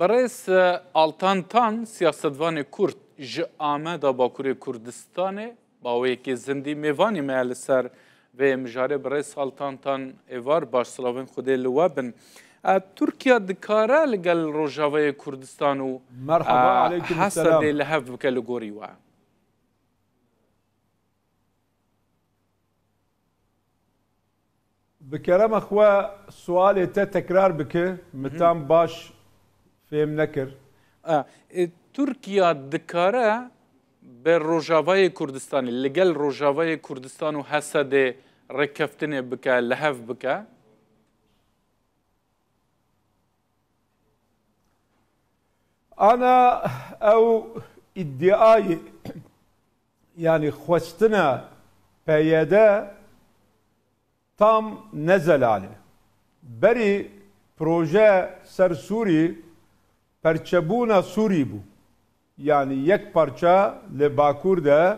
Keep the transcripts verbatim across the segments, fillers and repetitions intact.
Birêz Altan Tan, siyasetvanê Kurd ji Ameda Bakurê Kurdistanê, baweyekê zindî mêvanî me ye li ser vê mijarê. Birêz Altan Tan, êvar baş, silavên Xwedê li we bin. E, Tirkiye dikare li gel Rojavayê Kurdistan û, Merhaba, e, aleyküm selam. Hesedê li hev bike li gorî we? Bi kerema xwe sualê te tekrar bike, min tam baş fêm nekir. E, e, Tirkiye dikare bi Rojavayê Kurdistanê, li gel Rojavayê Kurdistan û Hesedê rêkeftinê bike, li hev bike? Ana ew îdiayê, yanî xwestina P Y D tam ne zelal e. Berî proje ser Sûrî perçebûna Sûrî bû. Yanî yek parça li Bakur de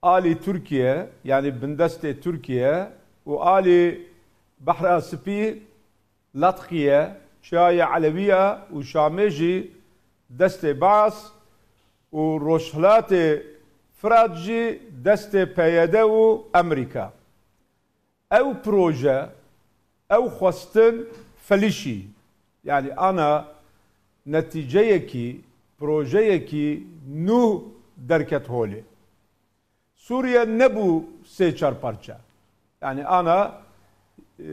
alî Tirkiye, yanî bindestê Tirkiye û alî Behra Spî, Latxiye, Çiyayê Elewiya û Şamê jî destê Baas û Rojhilatê Firat jî destê P Y D û Amerîka. Ew proje, ew xwestin felişî, yanî ana netîceyekî, projeyekî nû derket holê. Sûriye nebû sê çar parçe. Yanî ana, e,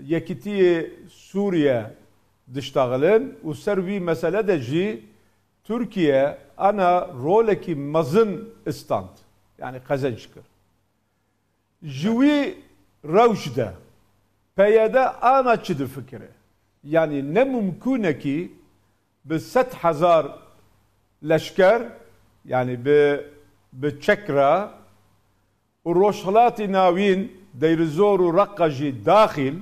yekîtiyê Sûriye diştaxilin û ser wî mesele de jî Tirkiye ana rolekî mezin istand. Yanî qezenc kir. Ji wî rewş de P Y D ana çi difikire? Yanî ne mumkûnekî bi sed hezar leşker, yanî bi, bi çek re û Rojhilatî Navîn, Deyrizor û Reqqa jî daxîl,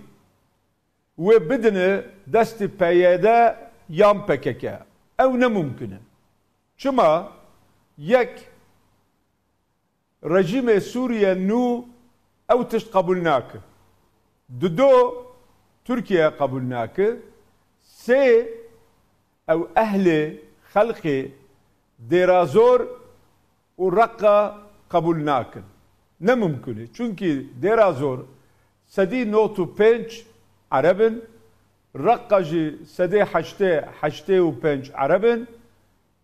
wê bidine destê P Y D yan P K K. Ew ne mumkin e. Çima? Yek, rejîmê Sûriye nû ew tişt qebûl nake. Dido, Tirkiye qebûl nake. Sê, ew ehlê, xelqê Dêrazor û Reqqa qebûl nakin. Ne mimkun e. Çunkî Dêrazor sedî nod û pênc Ereb in, Reqqa jî sedê heştê, heştê û pênc Ereb in.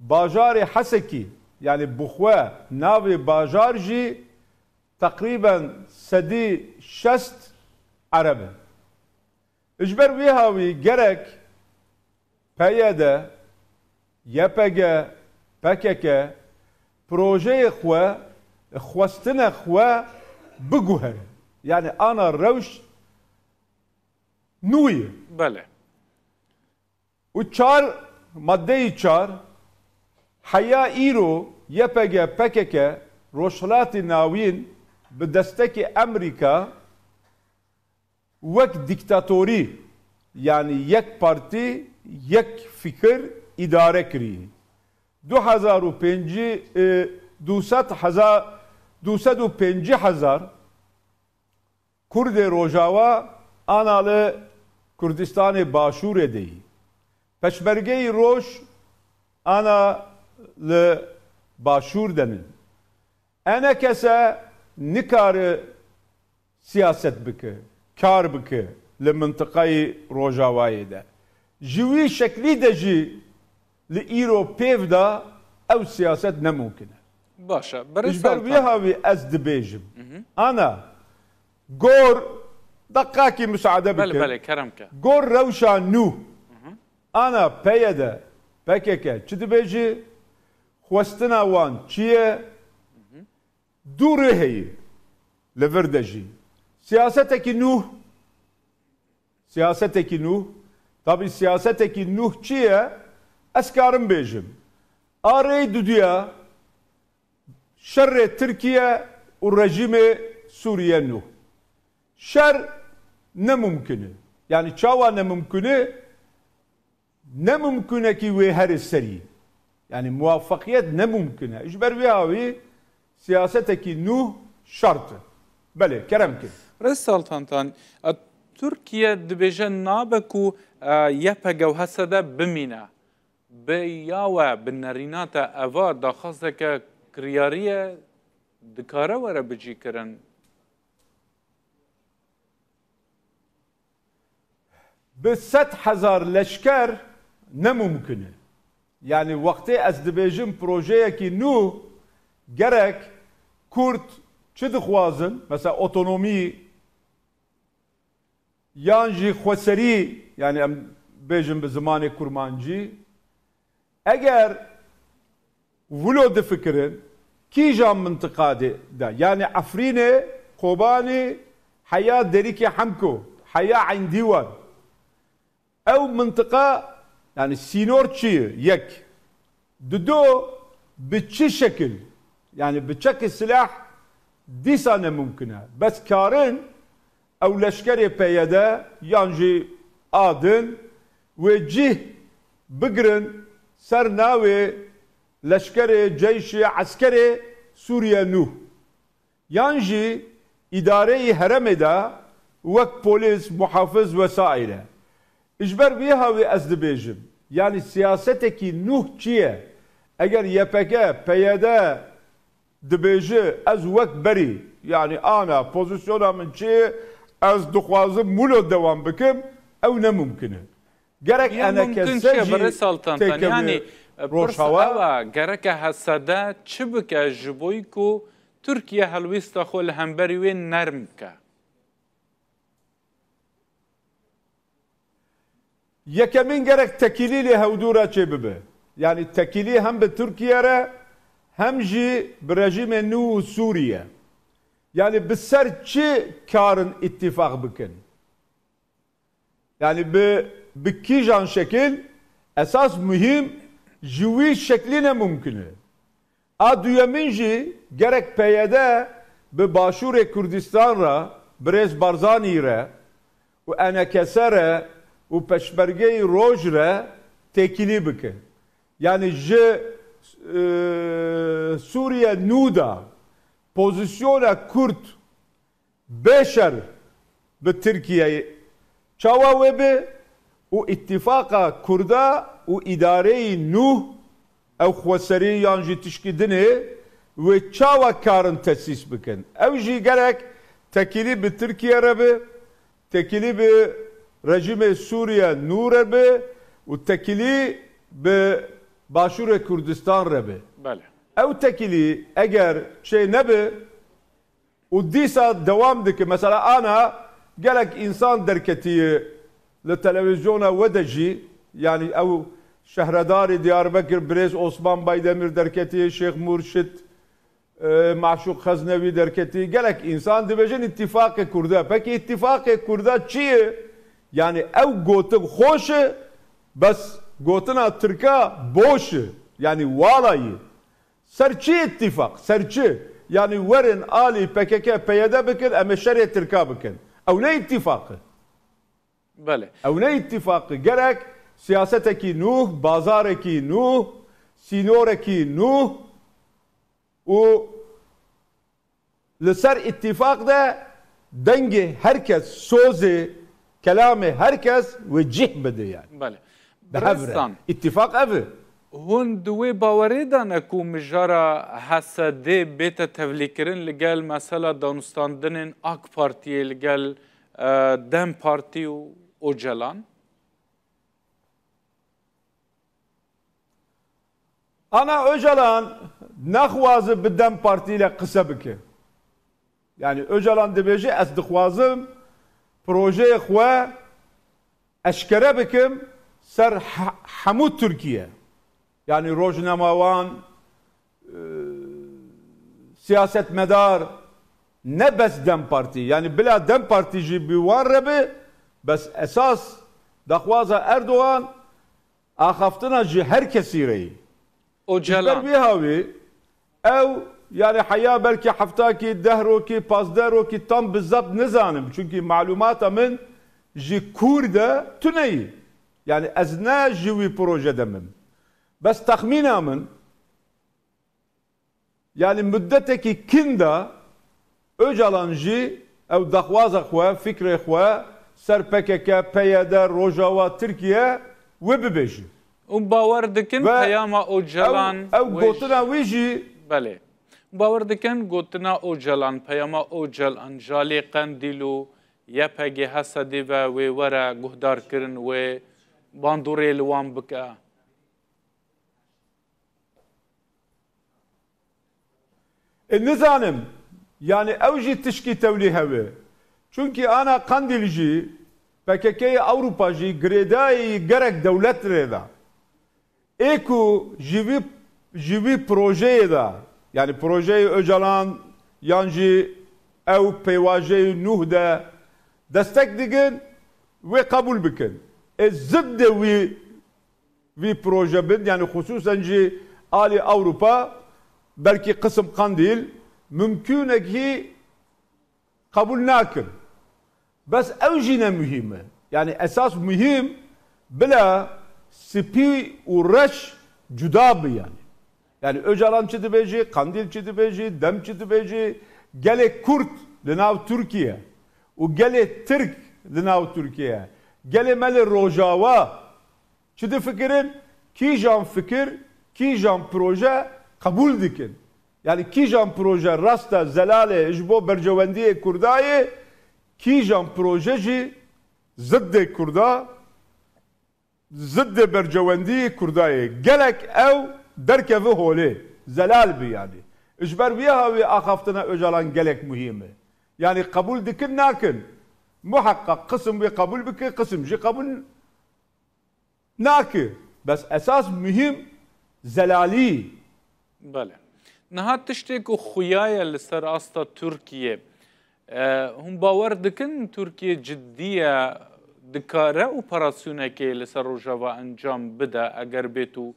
Bajarê Hesekî, yanî bi xwe navê bajar jî teqrîben sedî şest Ereb in. Ji ber wî hawî gerek P Y D, Y P G, P K K projeyê xwe, xwestine xwe biguhere. Yanî ana rewş nû ye. Belê. Û çar, maddeyî çar, heya îro Y P G P K K Rojhilatê Navîn bi destekê Amerîka wek dîktatorî, yanî yek partî, yek fikir îdare kirî. Du hezar û pêncî, e, du sed hezar, du sed û pêncî hezar Kurdê Rojawa ana li Kurdistanê Başûrê de yî. Peşmergeyî Roj ana li Başûr de nin. Ene kese nikare siyaset bike, kar bike li mintiqayê Rojawayê de. Ji wî şeklî de jî li îro pêv de ew siyaset ne mumkin e. Baş e. Ji ber wî hawî ez dibêjim. Ana, gor, deqakî musaade bike. Belê, belê, kerem ke. Gor rewşa nû. Ana P Y D, P K K çi dibêjî? Xwestina wan çi ye? Du rê heye li vir de jî. Siyasetekî nû, siyasetekî nû, tabî siyasetekî nû çi ye? Ez karim bêjim. A rêy duduya şerê Tirkiye û rejîmê Sûriye nû. Şer ne mumkin e. Yanî çawa ne mumkin e? Ne mumkinekî wê herê serî. Yanî muwafaqiyet ne mumkin e. Ji ber wê hawî siyasetekî nû şart e. Belê, kerem ke. Rêz Altan Tan, e, Tirkiye dibêje nabe ku Y P G û H S D bimîne. Bi ya we, bi nerîna te eva daxwazeke kiryarî ye, dikare were bicîkirin? Bi sed hezar leşker ne mumkin e. Yanî wextê ez dibêjim projeyekî nû, gerek Kurd çi dixwazin, mesela otonomî, yan jî xweserî, yanî em bêjin bi zimanê kurmancî, eger wilo difikirin, kîjan mintiqa de, de, yanî Efrînê, Kobanî, heya Derîkê Hemko, heya Eyn Dîwan. Ew mintiqa, yanî sînor çi ye? Yek. Dido, bi çi şekil? Yanî bi çekî silah dîsa ne mumkin e. Bes karin ew leşkerê P Y D yan jî a din wê cih bigirin ser navê leşkerê, ceyşê, eskerê Sûriye nû. Yan jî îdareyî heremê de wek polîs, muhafiz vesaire. Ji ber vî hawî ez dibêjim, yanî siyasetekî nûh çi ye? Eger Y P G, P Y D dibêje ez wek berî, yanî ana pozisyona min çi ye, ez dixwazim wilo dewam bikim, ew ne mumkin e. Gerek eneke ser jî têkeve Rojhewa. Ewa, gereke H S D çi bike ji bo ku Tirkiye helwêsta xwe li hemberî wê nerm bike? Yekemîn gerek tekîlî li hewdû re çêbibe. Yanî tekîlî hem bi Tirkiye re hem jî bi rejîmê nû û Sûriye. Yanî bi ser çi karin îtîfaq bikin? Yanî bi, bi kîjan şekil? Esas muhîm ji wî şeklî ne mumkin e. A duyemîn jî gerek P Y D bi Başûrê Kurdistan re, Birêz Barzanî re û E N K S re û Peşmergeyî Roj re têkilî bike. Yanî ji, e, Sûriye nû de pozisyona Kurd bê şer bi Tirkiyeyê çawa wê bi û îtîfaqa Kurda û îdareyî nûh ew xweserî yan jî tişkî dinê wê çawa karin tesîs bikin? Ew jî gerek tekîlî bi Tirkiye re bi, tekîlî bi rejîmê Sûriye nû re bi û tekîlî bi Başûrê Kurdistan re bi. Belê. Ew tekîlî eger çê nebi, û dîsa dewam dike. Mesela ana gelek însan derketiye li televîzyona we de jî, yanî ew şehredarê Diyarbekir Birêz Osman Baydemir derketiye, Şêx Murşid, e, Maşûq Xeznewî derketiye. Gelek însan dibêjin îtîfaqê Kurda. Pekî îtîfaqê Kurda çi ye? Yanî ew gotin xweş e, bes gotina Tirka boş e. Yanî wala ye. Ser çi îtîfaq? Ser çi? Yanî werin alî P K K, P Y D bikin, em ê şerê Tirka bikin. Ew ne îtîfaq e. Belê. Ew ne îtîfaq e. Gerek siyasetekî nûh, bazarekî nûh, sînorekî nûh û li ser îtîfaq de dengê her kes, sozê, kelamê her kes wê cih bide yani. Belê. Bi hev re. Biristan. Îtîfaq ev e. Hûn di wê bawerê de ne ku mijara H S D bête tevlîkirin li gel mesela danûstandinên AK Partiyê, li gel, e, DEM Partî û Ocalan? Ana Ocalan naxwaze bi DEM Partî ile qise bike. Yani Ocalan dibêje, ez dixwazim projeyê xwe eşkere bikim ser he-, hemû Tirkiye. Yani rojnemawan, e, siyasetmedar, ne bes DEM Partî. Yani bila DEM Partî jî bi wan re bi, bes esas daxwaza Erdogan axaftina ji her kesî re yî. Ocalan. Ji ber vî hawî ew, yani heya belkî heftakî, deh rokî, pazdeh rokî tam bizapt nizanim. Çünkü malûmata min ji kûr de tune yî. Yani ez ne ji wî proje de mim. Bes texmîna min, yani muddetekî kin de Ocalan jî ew daxwaza xwe, fikrê xwe ser P K K, P Y D, Rojava, Tirkiye wê bibêjin. Û bawer dikin Ve peyama ew, Ocalan ew wê gotina jî wî jî Belê. Bawer dikin gotina Ocalan, peyama Ocalan ji alî Qendîl û Y P G H S D ve wê were guhdarkirin, wê bandorê li wan bike. E, nizanim, yani ew jî tişkî tewlî hewe. Çunkî ana Qandîl jî, P K K yê Ewropa jî girêdayî gerek dewlet rê da. Ê ku ji vî, ji vî projeyê de, yani projeyê Ocalan yan jî ew pêvajoyê Nuh de destek digin, wê qebûl bikin. Ê ziddê wî vî proje bin, yani xusûsen jî alî Ewropa, belkî qisim Qandîl, mimkûnekî qebûl nakin. Bes ew jî ne muhîm e. Yani esas muhîm bila spî û reş cuda bi yani. Yani Ocalan çi dibêjî, Qandîl çi dibêjî, dem çi dibêjî, gelê Kurd li nav Tirkiye û gelê Tirk li nav Tirkiye, gelê me li Rojava, çi difikirin? Kîjan fikir, kîjan proje qebûl dikin? Yani kîjan proje rast e, zelal e ji bo berjewendiyê Kurda ye, kîjan proje jî ziddê Kurda, ziddê berjewendiyê Kurda ye. Gelek ew derkeve holê, zelal bi yani. Ji ber vî hawî axaftina Ocalan gelek muhîm e. Yani qebûl dikin nakin. Muheqeq qisim wê qebûl bike, qisim jî qebûl nake. Bes esas muhîm zelalî. Belê. Niha tiştê ku xuya ye li ser asta Tirkiye. E, hûn bawer dikin Tirkiye ciddiye dikare operasyonekê li ser Rojava encam bide eger bêt û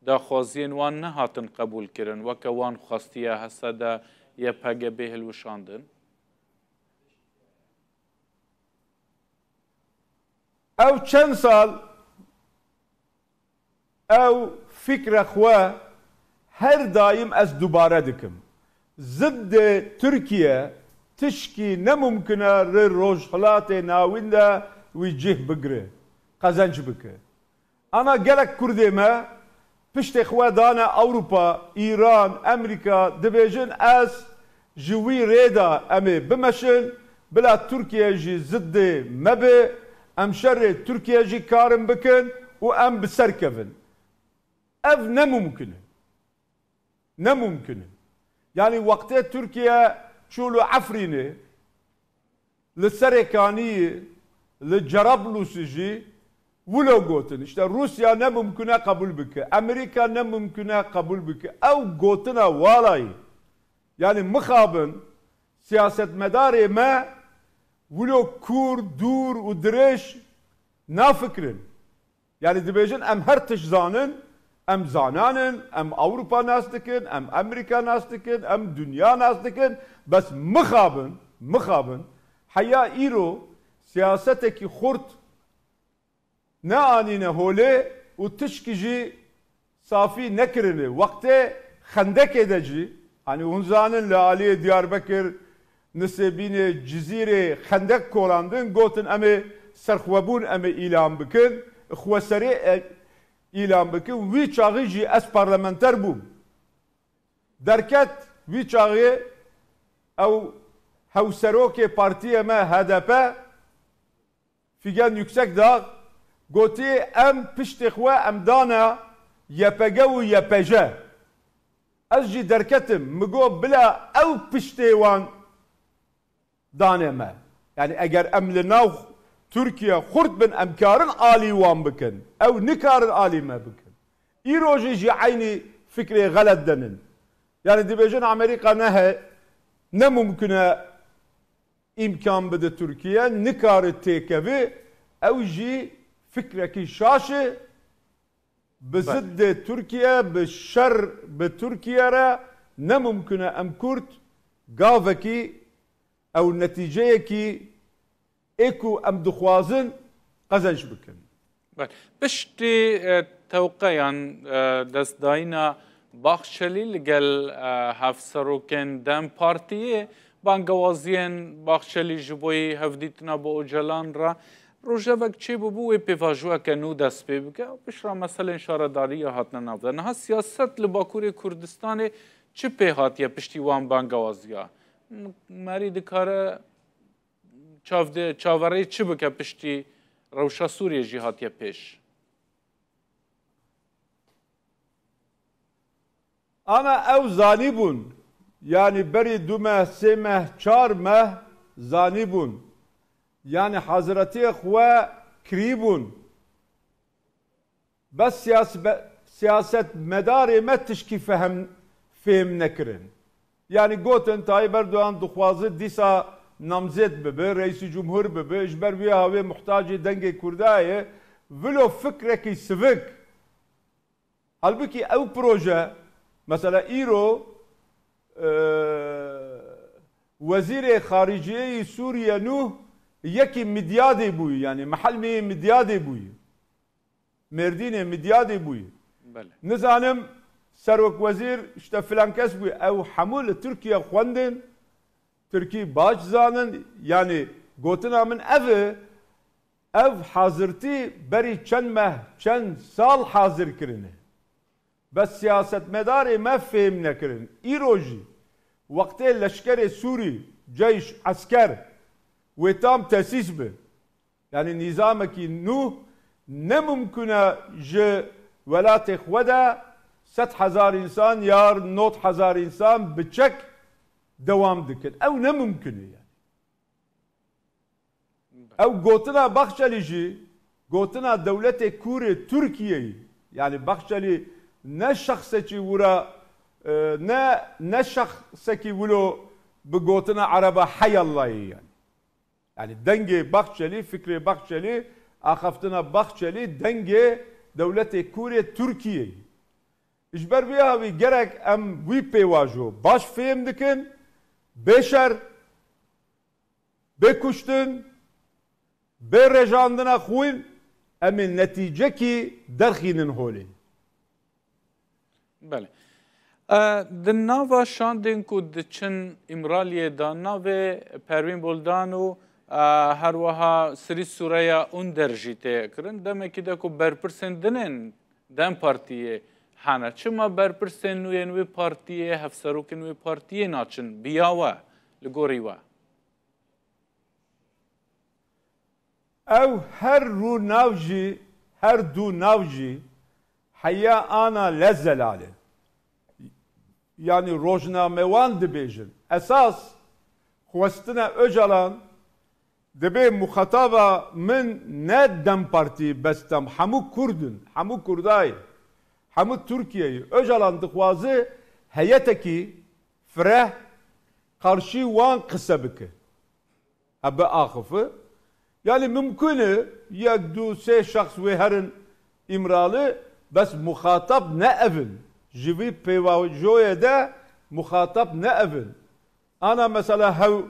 daxwaziyên wan nehatin qebûlkirin, weke wan xwestiye H S D, Y P G bê hilweşandin? Ew çend sal ew fikre xwe her daîm ez dubare dikim. Ziddê Tirkiye tişkî ne mumkin e li Rojhilatê Navîn de wî cih bigire, qezenc bike. Ana gelek Kurdê me piştê xwe dane Ewropa, Îran, Emerîka, dibêjin ez ji wî rê de em ê bimeşin, bila Tirkiye jî ziddê me be, em şerê Tirkiye jî karin bikin û em bi ser kevin. Ev ne mumkin e. Ne mumkin e. Yanî wextê Tirkiye çû li Efrînê, li Serêkaniyê, li Cerablusî jî wilo gotin. İşte Rûsya ne mumkin e qebûl bike. Emerîka ne mumkin e qebûl bike. Ew gotina wala ye. Yanî mixabin siyasetmedarê me wilo kûr, dûr û dirêj nafikirin. Yani dibêjin em her tişt zanin, em zanan in, em Ewropa nas dikin, em Emerîka nas dikin, em dinya nas dikin, bes mixabin, mixabin, heya îro siyasetekî xurt neanîne holê û tişkî jî safî nekirine. Wextê xendekê de jî, hani hûn zanin li aliyê Diyarbekir, Nisêbînê, Cizîrê xendek kolandin, gotin em ê serxwebûn em ê îlan bikin, xweserê e, îlan bikin. Wî çaxî jî ez parlamenter bûm. Derket wî çaxê ew hewserokê partiyê me H D P, Figen Yüksekdağ, gotiye em piştê xwe em dana Y P G û Y P J. Ez jî derketim, min got bila ew piştê wan dane me. Yani eger em li nav Tirkiye xurt bin, em karin alî wan bikin. Ew nikarin alî me bikin. Îro jî ji eynî fikrê xelet denin. Yani dibêjin Amerîka ne he, ne mumkin e îmkan bide Tirkiye, nikare têkeve, ew jî fikrekî şaş e. Bi Belê. Ziddê Tirkiye, bi şer bi Tirkiye re ne mumkin e em Kurd gavekî ew netîceyekî ê ku em dixwazin qezenc bikin. Belê. Piştî, e, tewqeyan, e, destdayîna Baxçelî li gel, e, hevserokên DEM Partiyê, Bangewaziyên Baxçelî ji bo yî hevdîtina bi Ocalan re rojevek çêbûbû, wê pêvajoyeke nû dest pê bike û piştre meselên şaredariya hatine navdar. Niha siyaset li Bakurê Kurdistanê çi pê hatiye piştî wan bangewaziya? M-, merî dikare çavde-, çaverê çi bike piştî rewşa Sûriyê jî hatiye pêş? Ana ew zanîbûn, yanî berî du meh, sê meh, çar meh zanîbûn. Yanî hazretiyê xwe kirîbûn. Bes siyas-, be-, siyasetmedarê me tişkî fehm, fêm nekirin. Yanî gotin Tayyip Erdogan dixwaze dîsa namzêd bibe, reîsî cumhur bibe, ji ber vê hawê muhtacê dengê Kurda ye, vilo fikrekî sivik. Halbûkî ew proje, mesela îro, e, wezîrê xariciyê yî Sûriye nû yekî Midyadê bûyî, yanî mehelmê yê Midyadê bûyî. Mêrdînê Midyadê bûyî. Belê. Nizanim serokwezîr işte filan kes bûyî. Ew hemû li Tirkiye xwendin, Tirkî baş zanin, yanî gotina min ev e, ev hazirtî berî çend meh, çend sal hazir kirine. Bes siyasetmedarê me fêm nekirin. Îro jî wextê leşkerê Sûrî, ceyş, esker wê tam tesîs bi. Yanî nîzamekî nû ne mimkun e ji welatê xwe de sed hezar însan ya nod hezar însan bi çek dewam dikin. Ew ne mimkun e yanî. Ew gotina Baxçelî jî, gotina dewletê kûrê Tirkiyeyê, yanî Baxçelî ne şexsekî wira, e, ne, ne şexsekî wilo bi gotina Ereba heyallayê yanî. Yanî dengê Baxçelî, fikrê Baxçelî, axaftina Baxçelî dengê dewletê kûrê Tirkiyeyê. Ji ber vê hawî gerek em wî pêvajo baş fêm dikin, bê şer, bê kuştin, bê rejandina xwîn, em ê netîcekî derxînin holê. Belê. E, di nava şandên ku diçin Îmraliyê de navê Perwîn Buldan û, e, her wiha Sirî Sûreya Under jî tê kirin. Demekî de ku berpirsên din ên DEM Partiyê hene. Çima berpirsên nû yên wê partiyê, hevserokên wê partiyê naçin? Bi ya we, li gorî we? Ew her rû nav jî, her du nav jî heya ana le zelal e. Yanî rojnamewan dibêjin. Esas xwestina Ocalan dibê muxataba min ne DEM Partî bes dem, hemû Kurd in, hemû Kurdayê, hemû Tirkiyeyê. Ocalan dixwaze heyetekî fireh qarşî wan qise bike. Hebe axifi. Yanî mimkun e yek, du, sê şexs wê herin Îmrali, bes muxatab ne ev in. Ji vî pêvajoyê de muxatab ne ev in. Ana mesela hew,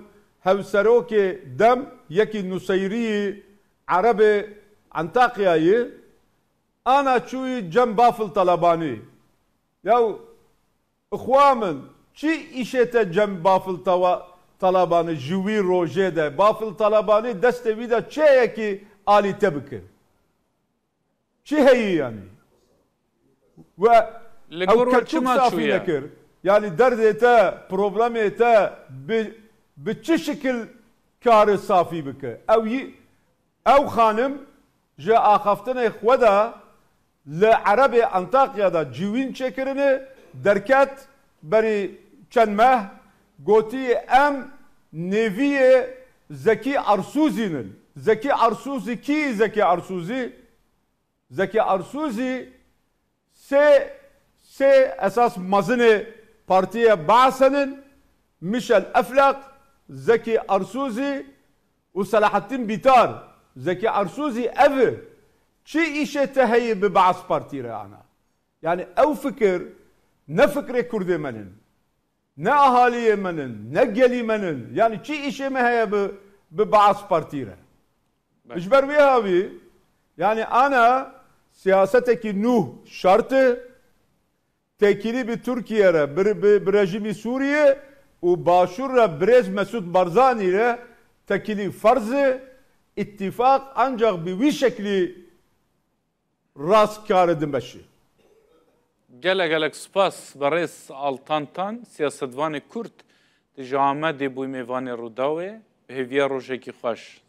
hevserokê dem yekî Nuseyriyî Erebê Entakyayî, ana çûyî cem Bafil Talebanî. Yaw, ixwa min, çi îşê te cem Bafil Tawa-, Talebanî ji wî rojê de? Bafil Talebanî destê wî de çi heye kî alî te bike? Çi heyî yanî? We Li ew gor we kerkûk çima safî çûye? Nekir. Yanî derdê te, problemê te bi, bi çi şikil kare safî bike? Ew yî, ew xanim ji axaftinê xwe de li Erebê Antakya de civîn çêkirine, derket berî çend meh, gotî em nêviyê Zekî Arsûzî nin. Zekî Arsûzî kî Zekî Arsûzî? Zekî Arsûzî sê, sê esas mezinê partiyê Basen in, Michel Eflaq, Zekî Arsûzî û Selahattîn Bîtar. Zekî Arsûzî ev e. Çi îşê te heye bi Baas Partî re ana? Yanî ew fikir ne fikrê Kurdê me nin. Ne ahaliyê me nin, ne gelî me nin. Yanî çi îşê me heye bi, bi Baas Partî re? Belê. Ji ber wê havî, yanî ana siyasetekî nû şert e, têkilî bi Tirkiye re, bi, bi, bi rejîmî Sûriye, û Başûr re birêz Mesûd Barzanî re tekilî ferz e, îtîfaq ancak bi wî şeklî rast kare dimeşe. Gelek gelek spas berêz Altan Tan, siyasetvanê Kurd, tu ji Amedê bûyî mêvanê Rûdawê, bi hêviya rojekî xweş.